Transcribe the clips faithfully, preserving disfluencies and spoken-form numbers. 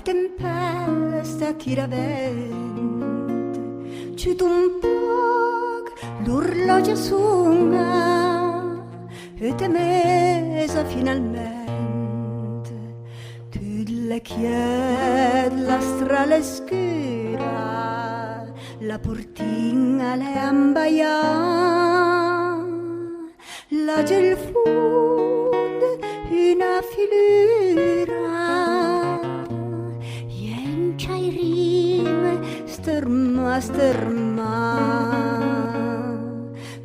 Tempesta, tira vent, ciuto un pòch, l'orlògi a son-a, e t'é mesa finalment. Tut l'é chiet, la stra l'é scura, la portin-a l'é ambaià. Là giù al fond una filura, i é un ciairin stërmà, stërmà.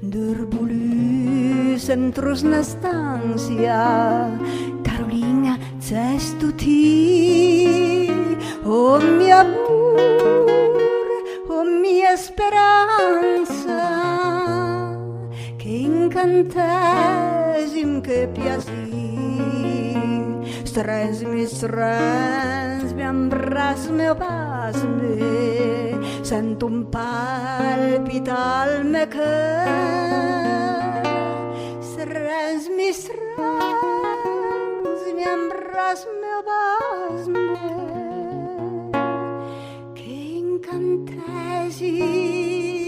Dërbulus entro s'na stansia, Carolina, sësto ti, o mio amor, o mia speransa, che incantèsim, che piasì. Strensmi, strensmi, ambrasmi o basmi, sento un palpità al me cör. Strensmi, strensmi, ambrasmi o basmi, che incantèsim.